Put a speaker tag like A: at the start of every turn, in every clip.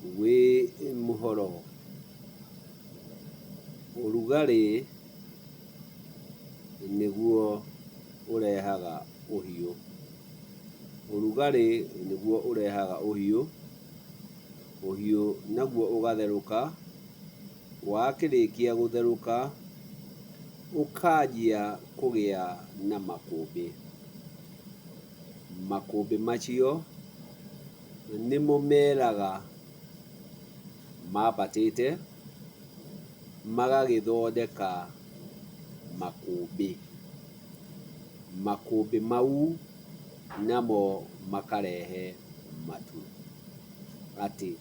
A: Wĩ mũhoro? Ũrugarĩ nĩguo ũrehaga ũhiũ. Ũrugarĩ nĩguo ũrehaga ũhiũ, ũhiũ naguo ũgatherũka, wakĩrĩkia gũtherũka, ũkanjia kũgĩa na makũmbĩ. Makũmbĩ macio nĩmo meraga mambatĩte magagĩthondeka makũmbĩ. Makũmbĩ mau namo makarehe matu. Atĩ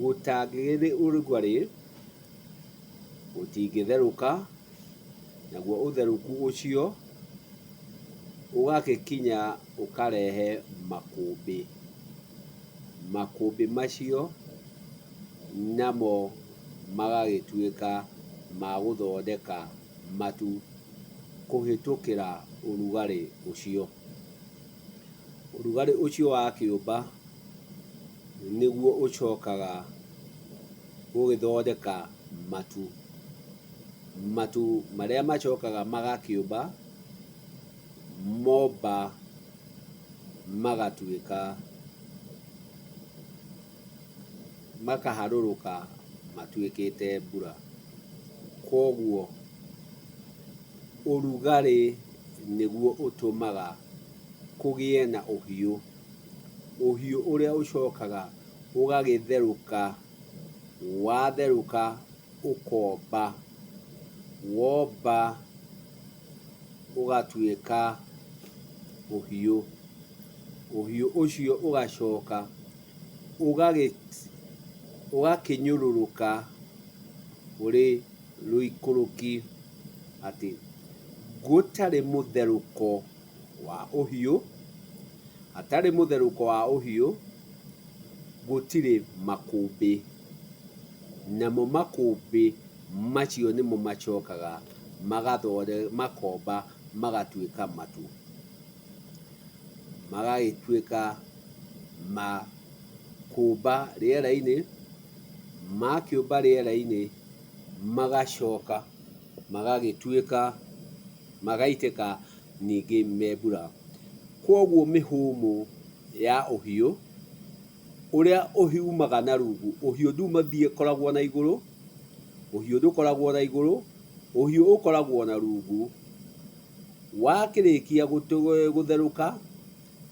A: gũtangĩrĩ ũrugarĩ, gũtingĩtherũka, naguo ũtherũku ũcio ũgagĩkinya ũkarehe makũmbĩ. Makũmbĩ macio namo magagĩtuĩka ma gũthondeka matu kũhĩtũkĩra ũrugarĩ ũcio. Ũrugarĩ ũcio wa kĩũmba nĩguo ũcokaga gũgĩthondeka matu. Matu marĩa macokaga magakĩũmba, momba magatuĩka, makaharũrũka matuĩkĩte mbura. Kwoguo ũrugarĩ nĩguo ũtũmaga kũgĩe na ũhiũ. Ũhiũ ũrĩa ũcokaga ũgagĩtherũka, watherũka ũkomba, womba ũgatuĩka ũhiũ. Ũhiũ ũcio ũgacoka ũgakĩnyũrũrũka ũrĩ rũikũrũki atĩ gũtarĩ mũtherũko wa ũhiũ, hatarĩ mũtherũko wa ũhiũ, gũtirĩ makũmbĩ. Namo makũmbĩ macio nĩmo macokaga makomba magatuĩka matu. Magagĩtuĩka ma kũũmba rĩera-inĩ, makĩũmba rĩera-inĩ magacoka magagĩtuĩka, magaitĩka ningĩ me mbura. Kwoguo mĩhũmũ ya ũhiũ, ũrĩa umaga na rungu, ũhiũ ndũkoragwo na igũrũ, ũhiũ ndũkoragwo na igũrũ, ũhiũ ũkoragwo na rungu. Wakĩrĩkia gũtherũka,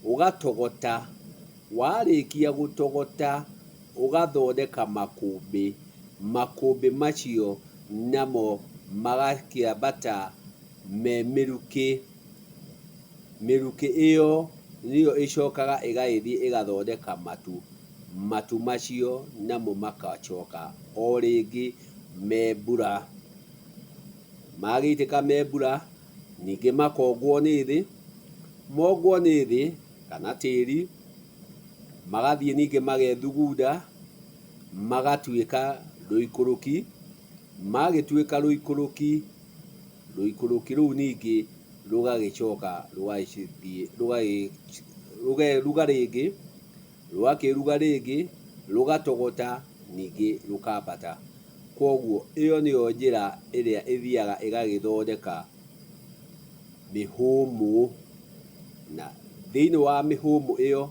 A: ũgatogota, warĩkia gũtogota ũgathondeka makũmbĩ, makũmbĩ macio namo magakĩambata me mĩrukĩ, mĩrukĩ ĩyo nĩyo ĩcokaga ĩgagĩthiĩ ĩgathondeka matu, matu macio namo magacoka o rĩngĩ me mbura. Magĩitĩka me mbura, ningĩ makongwo nĩ thĩ, mongwo nĩ thĩ kana tĩri, magathiĩ ningĩ magethugunda, magatuĩka rũikũrũki, magĩtuĩka rũikũrũki, rũikũrũki rũu ningĩ rũgagĩcoka rũgagĩthiĩ rũgeruga rĩngĩ, rwakĩruga rĩngĩ, rũgatogota ningĩ rũkambata. Kwoguo ĩyo nĩyo njĩra ĩrĩa ĩthiaga ĩgagĩthondeka mĩhũmũ, na thĩinĩ wa mĩhũmũ ĩyo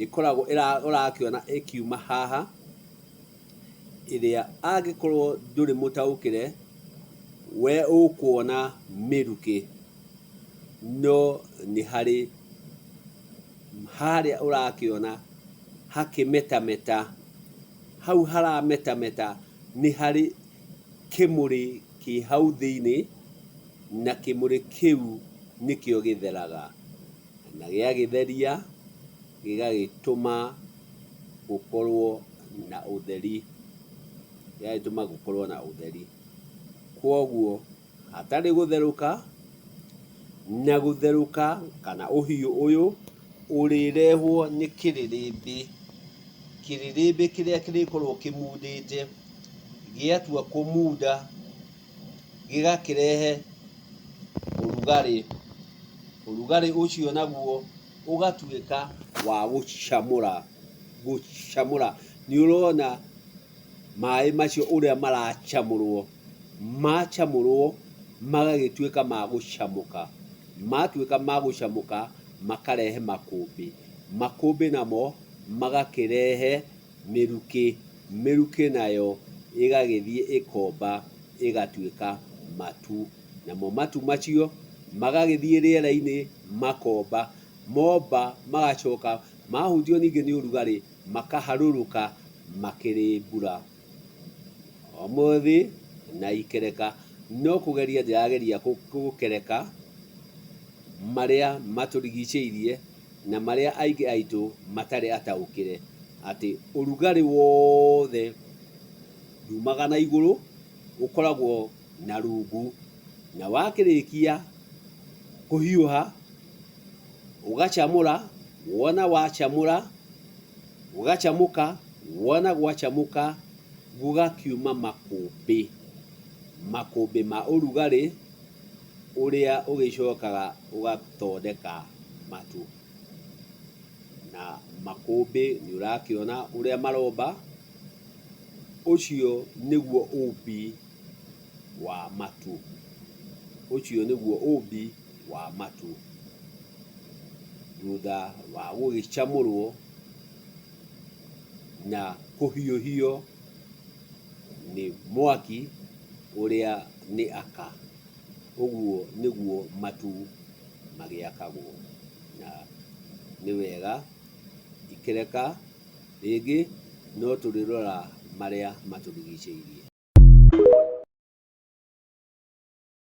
A: ĩkoragwo ũrakĩona ĩkiuma haha, ĩrĩa angĩkorwo ndũrĩ mũtaũkĩre, we ũkuona mĩrukĩ, no nĩ harĩ harĩa ũrakĩona hakĩmetameta, hau harametameta nĩ harĩ kĩmũrĩ kĩ hau thĩinĩ, na kĩmũrĩ kĩu nĩkĩo gĩtheraga, na gĩagĩtheria gĩgagĩtũma gũkorwo na ũtheri, gĩgagĩtũma gũkorwo na ũtheri. Kwoguo hatarĩ gũtherũka, na gũtherũka kana ũhiũ ũyũ ũrĩrehwo nĩ kĩrĩrĩmbĩ, kĩrĩrĩmbĩ kĩrĩa kĩrĩkorwo kĩmundĩte, gĩatua kũmunda gĩgakĩrehe ũrugarĩ, ũrugarĩ ũcio naguo ũgatuĩka wa gũcamũra, gũcamũra. Nĩ ũrona. Maĩ macio ũrĩa maracamũrwo, macamũrwo magagĩtuĩka ma gũcamũka, matuĩka ma gũcamũka makarehe makũmbĩ, makũmbĩ namo magakĩrehe mĩrukĩ, mĩrukĩ nayo ĩgagĩthiĩ ĩkomba ĩgatuĩka matu, namo matu macio magagĩthiĩ rĩera-inĩ makomba, momba magacoka mahutio ningĩ nĩ ũrugarĩ makaharũrũka makĩrĩ mbura. Ũmũthĩ na ikereka no kũgeria ndĩrageria gũkereka marĩa matũrigicĩirie na marĩa aingĩ aitũ matarĩ ataũkĩre atĩ ũrugarĩ wothe ndumaga na igũrũ, ũkoragwo na rungu, na wakĩrĩkia kũhiũha ũgacamũra, wona wacamũra, gũgacamũka, wona gwacamũka gũgakiuma makũmbĩ, makũmbĩ ma ũrugarĩ ũrĩa ũgĩcokaga ũgathondeka matu. Na makũmbĩ nĩ ũrakĩona ũrĩa maromba, ũcio nĩguo ũmbi wa matu. Ũcio nĩguo ũmbi wa matu. Thutha wa gũgĩcamũrwo na kũhiũhio nĩ mwaki ũrĩa nĩ aka. Ũguo nĩguo matu magĩakagwo. Na nĩ wega ikĩreka rĩngĩ no tũrĩrora marĩa matũrigicĩirie.